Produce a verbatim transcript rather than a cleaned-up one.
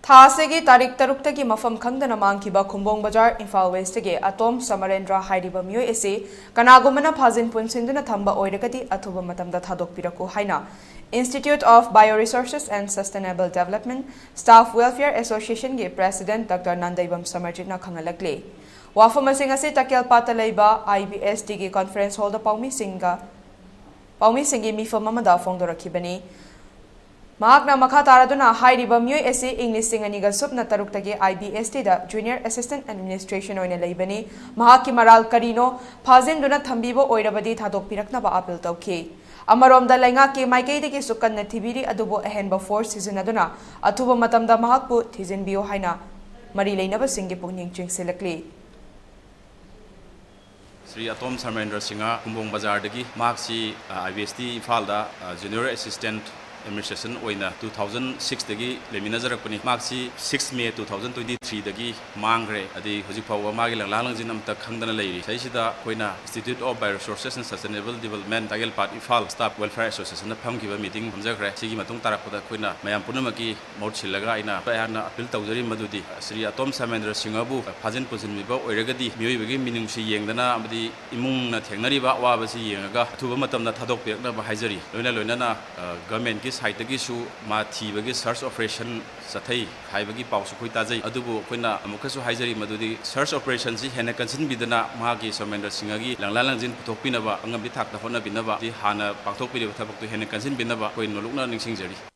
ꯊꯥ ꯑꯁꯤꯒꯤ ꯇꯥꯔꯤꯛ ꯇꯔꯨꯛꯇꯒꯤ ꯃꯐꯝ ꯈꯪꯗꯅ ꯃꯥꯡꯈꯤꯕ ꯈꯨꯝꯕꯣꯡ ꯕꯖꯥꯔ, ꯏꯝꯐꯥꯜ ꯋꯦꯁꯇꯒꯤ ꯑꯇꯣꯝ ꯁꯃꯔꯦꯟꯗ꯭ꯔ ꯍꯥꯏꯔꯤꯕ ꯃꯤꯑꯣꯏ ꯑꯁꯤ ꯀꯅꯥꯒꯨꯝꯕꯅ ꯐꯥꯖꯤꯟ ꯄꯨꯟꯁꯤꯟꯗꯨꯅ ꯊꯝꯕ ꯑꯣꯏꯔꯒꯗꯤ ꯑꯊꯨꯕ ꯃꯇꯝꯗ ꯊꯥꯗꯣꯛꯄꯤꯔꯛꯎ ꯍꯥꯏꯅ Institute of Bioresources and Sustainable Development Staff Welfare Associationꯒꯤ President Doctor Nandeibam ꯁꯃꯔꯖꯤꯠꯅ ꯈꯪꯍꯜꯂꯛꯂꯤ꯫ ꯋꯥꯐꯝ ꯑꯁꯤ ꯉꯁꯤ ꯇꯀꯦꯜꯄꯥꯠꯇ ꯂꯩꯕ IBSTꯒꯤ conference hallꯗ ꯄꯥꯎꯃꯤꯁꯤꯡꯒ, ꯄꯥꯎꯃꯤꯁꯤꯡꯒꯤ ꯃꯤꯐꯝ ꯑꯃꯗ ꯐꯣꯡꯗꯣꯔꯛꯈꯤꯕꯅꯤ꯫ ꯃꯍꯥꯛꯅ ꯃꯈꯥ ꯇꯥꯔꯗꯨꯅ ꯍꯥꯏꯔꯤꯕ ꯃꯤꯑꯣꯏ ꯑꯁꯤ ꯏꯪ ꯂꯤꯁꯤꯡ ꯑꯅꯤꯒ ꯁꯨꯞꯅ ꯇꯔꯨꯛꯇꯒꯤ IBSTꯗ Junior Assistant Administration ꯑꯣꯏꯅ ꯂꯩꯕꯅꯤ꯫ ꯃꯍꯥꯛꯀꯤ ꯃꯔꯥꯜ ꯀꯔꯤꯅꯣ ꯐꯥꯖꯤꯟꯗꯨꯅ ꯊꯝꯕꯤꯕ ꯑꯣꯏꯔꯕꯗꯤ ꯊꯥꯗꯣꯛꯄꯤꯔꯛꯅꯕ appeal ꯇꯧꯈꯤ꯫ ꯑꯃꯔꯣꯝꯗ ꯂꯩꯉꯥꯛꯀꯤ ꯃꯥꯏꯀꯩꯗꯒꯤꯁꯨ ꯀꯟꯅ ꯊꯤꯕꯤꯔꯤ, ꯑꯗꯨꯕꯨ ꯑꯍꯦꯟꯕ force ꯁꯤꯖꯤꯟꯅꯗꯨꯅ ꯑꯊꯨꯕ ꯃꯇꯝꯗ ꯃꯍꯥꯛꯄꯨ ꯊꯤꯖꯤꯟꯕꯤꯌꯨ ꯍꯥꯏꯅ ꯃꯔꯤ ꯂꯩꯅꯕꯁꯤꯡꯒꯤ ꯄꯨꯛꯅꯤꯡ ꯆꯤꯡꯁꯤꯜꯂꯛꯂꯤ꯫ ꯁ꯭ꯔꯤ ꯑꯇꯣꯝ ꯁꯔꯃꯦꯟꯗ꯭ꯔ ꯁꯤꯡꯍ, ꯈꯨꯝꯕꯣꯡ ꯕꯖꯥꯔꯗꯒꯤ꯫ ꯃꯍꯥꯛꯁꯤ, ꯑ, IBST ꯏꯝꯐꯥꯜꯗ, ꯑ, Junior Assistant Administration ꯑꯣꯏꯅ two thousand sixꯇꯒꯤ ꯂꯩꯃꯤꯟꯅꯖꯔꯛꯄꯅꯤ꯫ ꯃꯍꯥꯛꯁꯤ six May two thousand twenty-threeꯗꯒꯤ ꯃꯥꯡꯈ꯭ꯔꯦ꯫ ꯑꯗꯩ ꯍꯧꯖꯤꯛ ꯐꯥꯎꯕ ꯃꯥꯒꯤ ꯂꯪꯂꯥ ꯂꯪꯖꯤꯟ ꯑꯝꯇ ꯈꯪꯗꯅ ꯂꯩꯔꯤ꯫ ꯁꯤꯗꯩꯁꯤꯗ ꯑꯩꯈꯣꯏꯅ Institute of Bioresources and Sustainable Development, ꯇꯥꯒꯦꯜꯄꯥꯠ, Imphal Staff Welfare Associationꯅ ꯐꯝꯈꯤꯕ meeting ꯐꯝꯖꯈ꯭ꯔꯦ꯫ ꯁꯤꯒꯤ ꯃꯇꯨꯡ ꯇꯥꯔꯛꯄꯗ ꯑꯩꯈꯣꯏꯅ ꯃꯌꯥꯝ ꯄꯨꯝꯅꯃꯛꯀꯤ ꯃꯍꯨꯠ ꯁꯤꯜꯂꯒ ꯑꯩꯅ, ꯑꯩꯍꯥꯛꯅ appeal ꯇꯧꯖꯔꯤ ꯃꯗꯨꯗꯤ ꯁ꯭ꯔꯤ ꯑꯇꯣꯝ ꯁꯔꯃꯦꯟꯗ꯭ꯔ ꯁꯤꯡꯍꯕꯨ ꯐꯥꯖꯤꯟ ꯄꯨꯟꯁꯤꯟꯕꯤꯕ ꯑꯣꯏꯔꯒꯗꯤ ꯃꯤꯑꯣꯏꯕꯒꯤ ꯃꯤꯅꯨꯡꯁꯤ ꯌꯦꯡꯗꯅ ꯑꯃꯗꯤ ꯏꯃꯨꯡꯅ ꯊꯦꯡꯅꯔꯤꯕ ꯑꯋꯥꯕꯁꯤ ꯌꯦꯡꯉꯒ ꯑꯊꯨꯕ ꯃꯇꯝꯗ ꯊꯥꯗꯣꯛꯄꯤꯔꯛꯅꯕ ꯍꯥꯏꯖꯔꯤ꯫ ꯂꯣꯏꯅ ꯂꯣꯏꯅꯅ, ꯑ, governmentꯀꯤ sideꯇꯒꯤꯁꯨ ꯃꯥ ꯊꯤꯕꯒꯤ search operation ꯆꯠꯊꯩ ꯍꯥꯏꯕꯒꯤ ꯄꯥꯎꯁꯨ ꯑꯩꯈꯣꯏ ꯇꯥꯖꯩ꯫ ꯑꯗꯨꯕꯨ ꯑꯩꯈꯣꯏꯅ ꯑꯃꯨꯛꯀꯁꯨ ꯍꯥꯏꯖꯔꯤ ꯃꯗꯨꯗꯤ search operationꯁꯤ ꯍꯦꯟꯅ ꯀꯟꯁꯤꯟꯕꯤꯗꯅ ꯃꯍꯥꯛꯀꯤ ꯁꯔꯃꯦꯟꯗ꯭ꯔ ꯁꯤꯡꯍꯒꯤ ꯂꯪꯂꯥ ꯂꯪꯖꯤꯟ ꯄꯨꯊꯣꯛꯄꯤꯅꯕ ꯑꯉꯝꯕꯤ ꯊꯥꯛꯇ ꯍꯣꯠꯅꯕꯤꯅꯕ ꯍꯥꯟꯅ ꯄꯥꯡꯊꯣꯛꯄꯤꯔꯤꯕ ꯊꯕꯛꯇꯨ ꯍꯦꯟꯅ ꯀꯟꯁꯤꯟꯕꯤꯅꯕ ꯑꯩꯈꯣꯏ ꯅꯣꯂꯨꯛꯅ ꯅꯤꯡꯁꯤꯡꯖꯔꯤ꯫